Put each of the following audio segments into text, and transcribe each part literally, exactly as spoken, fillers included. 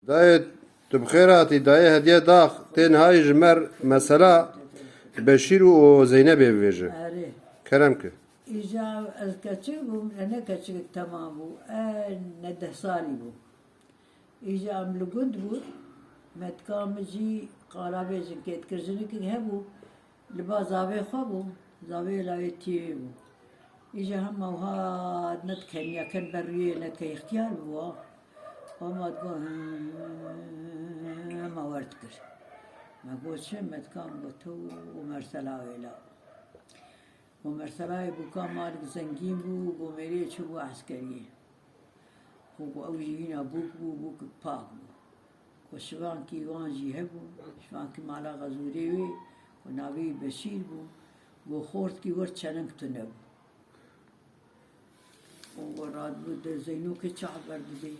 Dayê, tu bi xêr hatî, dayê Hediye Dax, tê niha ji me re mesela Beşîr û Zeynebê bibêje. Erê. Kerem ki. Îja ez keçik bûm, e, ne keçikek temam bû, e, ne deh salî bû. Îja em li gund bûn, metka min jî qala vê jinkê dikir, jinikek hebû, li ba zavê xwe bû, zavê lawê tiyê wê bû. Îja hema wiha ne dikeniya ken ber rûyê, ne dike îxtiyar bû, hema digot, hema wer dikir. Me got, çi? Metka min got, tu û Mersela wê la. Û Merselayê bûka malik zengîn bû, û mêrê çûbû eskeriyê. Û ku ew jî hîna bûk bû, bûkek pak bû. Ku şivankî wan jî hebû, şivankî mala Xezûrê wê, ku navê wî Beşîr bû, ku xortkî wir çeleng tune bû. Û we radibû de Zeynokê çav berdidê.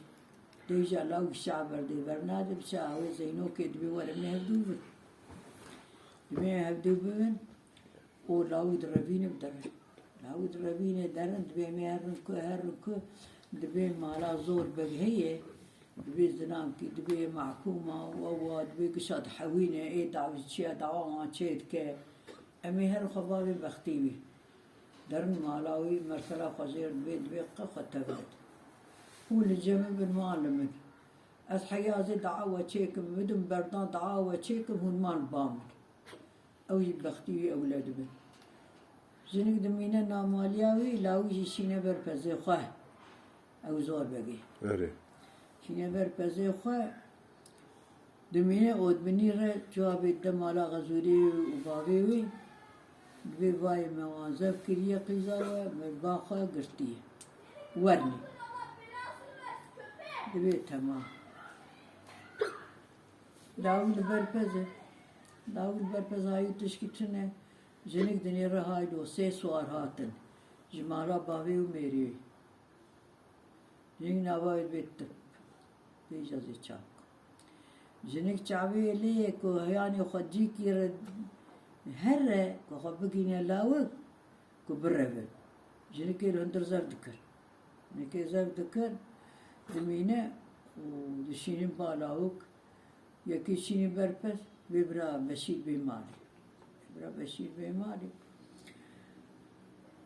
Dêja lawik çav berdê, bernadê biçe awê Zeynokê dibê werin hevdû bin. Dibê hevdû bibin. Û lawî direvîne bi derin. Lawî direvîne derin, dibê me herin ku, herin ku, dibê mala zor beg heye, dibê zinankî, dibê mahkûma, û ewa dibê gişa dihewîne, ê dawî çiya dawa wan çê dike. Em ê herin xwe bavê bextî wî. Derin mala wî, Mersela xwe jêr dibê, dibê qe xwe tevret. Hûn li cem min bin, wan li min. Ez heya zê dawa we çêkim, bidim berdan dawa we çêkim, hûn man ba min. Ew jî bextî wî ewle dibin. Jinik dimîne nav maliya wî, lawî jî şîne ber pezê xwe. Ew zor begê. Erê. Şîne ber pezê xwe, dimîne ot binî re cewabê dide mala Xezûrê û bavê wî. Dibê vayê me wan zev kiriye qîza we, me ba xwe girtiye. Wernî. Dibê temam. Dawî li ber pez e. Dawî li ber pez hayî tişkî tune. Jinik dinêre haylo sê swar hatin. Ji mala bavê û mêrê wî. Jinik nava wî dibê tip. Vêca zê çav. Jinik çavê lê ye ku heyanê xwe cîkî re here ku xwe bigîne lawik ku birevin. Jinikê li hundir zev dikir. Jinikê zev dikir, dimîne û dişînin ba lawik. Yekê şînî ber pez, vê bira Beşîr bê malê. Bira Beşîr bê malê.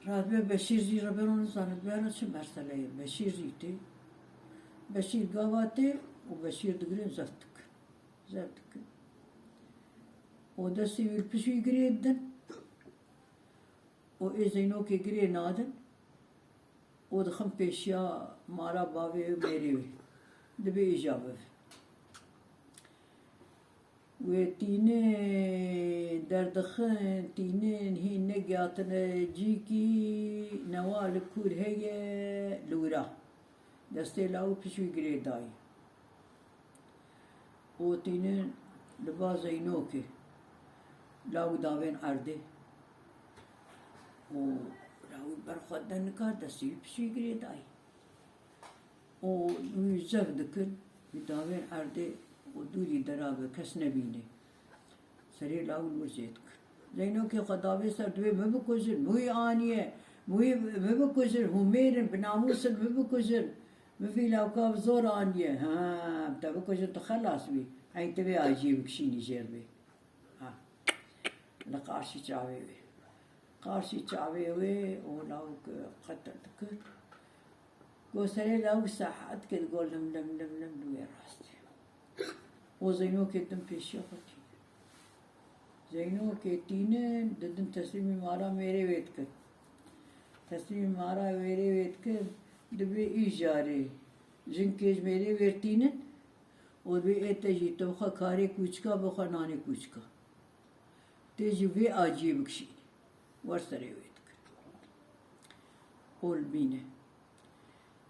Radibê Beşîr jî rebeno nizane, dibêra çi mersele ye. Beşîr jî tê. Beşîr gava tê û Beşîr digirin zeft dikin. Zeft dikin. Û destê wî li pişt wî girê didin. Û ê Zeynokê girê nadin û dixin pêşiya mala bavê û mêrê wê. Dibê îja bive. Wê tînin, derdixin, tînin, hîn negihatine cîkî, newa li kûr heye, li wira. Destê lawî pişt wî girê dayî. Û tînin li ba Zeynokê. Lawî davên erdê. Û lawî ber xwe de nikar, destê wî pişt wî girê dayî. Û wî zev dikin, wî davên erdê û dûrî derabe, kes nebîne. Serê lawî wir jê dikir. Zeynokê xwe davê ser, dibê min bikujin, min wî aniye, min wî, min bikujin, hûn mêr in, bi namûs in, min bikujin. Min vî lawika bi zor aniye. Ha, te bikujin, tu xelas bî. Hey, tu vê aciyê bikişînî jêr bê. Ha. Li qarşî çavê wê. Qarşî çavê wê û lawik qetil dikir. Go serê lawik saet ket, go lim, lim, lim, lim li wê rastê. Û Zeynokê din pêşiya xwe tînin. Zeynokê tînin, didin teslîmî mala mêrê wê dikin. Teslîmî mala mêrê wê dikin, dibê îjarê jinkê ji mêrê wê tînin û dibê ê te jî tu bi xwe karê kûçika, bi xwe nanê kûçika. Tê jî vê aciyê bikişînî. Wer serê wê dikin. Ol bîne.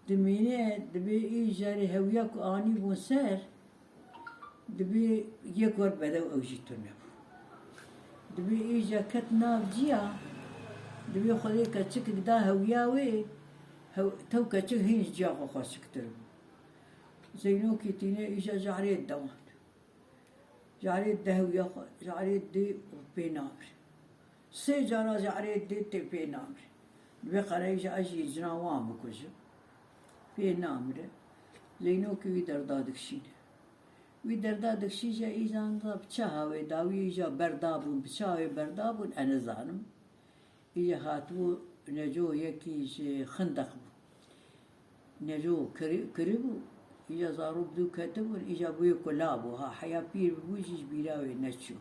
Dimîne, dibê îjarê hewiya ku anîbûn ser, dibê yek wer bedew ew jî tune bû. Dibê îja ket nav ciya, dibê Xwedê keçikek da hewiya wê, hew-, tew keçik hîn ji ciya xwe xweşiktir bû. Zeynokê tîne îja ji erê dide wan. Ji erê dide hewiya xwe, ji erê didê û pê namire. Sê cara ji erê didê tê pê namire. Dibê qereyî ji ez jî cina wan bikujim. Pê namire. Zeynokê wî derda dikişîne. Wî derda dikişî, îja îja niza bi çaha wê dawî, îja berda bûn, bi çaha wê berda bûn, ez nizanim. Îja hatibû, Neco yekî ji Xindeq bû. Neco kirî, kirî bû, îja zarok dû ketibûn, îja bûyê kula bû. Ha, heya pîr bû jî ji bîra wê neçû.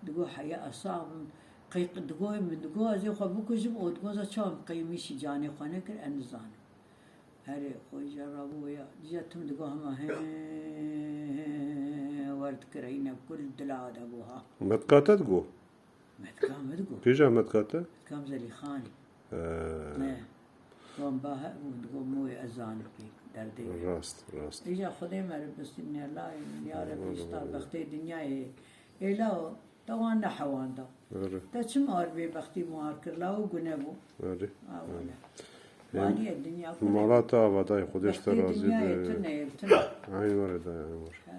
Digo, heya ez sax bim, qey-, digo, min digo, ez ê xwe bikujim, û digo, za çawa min qey min şî canê xwe nekir, ez nizanim. Herê, xwe îja rabû ya. Dîja tim digo hema he, he, wer dikir, hîne kul dila de bû ha. Metka te digo? Metka me digo. Kîja metka te? Metka Zelîxanî. He. Ne. Wan ba he, û digo mûyê ez zanim pê derdê. Rast, rast. Îja Xwedê me re bistî, ne la, ya Rebbi, îsta bextê dinyayê. Ê la, te wan nehewanda. Erê. Te çima ar bêbextî muar kir? Law gune bû. Erê. Ha, wele. Em, Vaniye dinya kune. Mala te avadayê, Xwedê ji te Bextê razî dinyayê be. Tune ye, tune. Eyn were dayê, eyn were. Ha,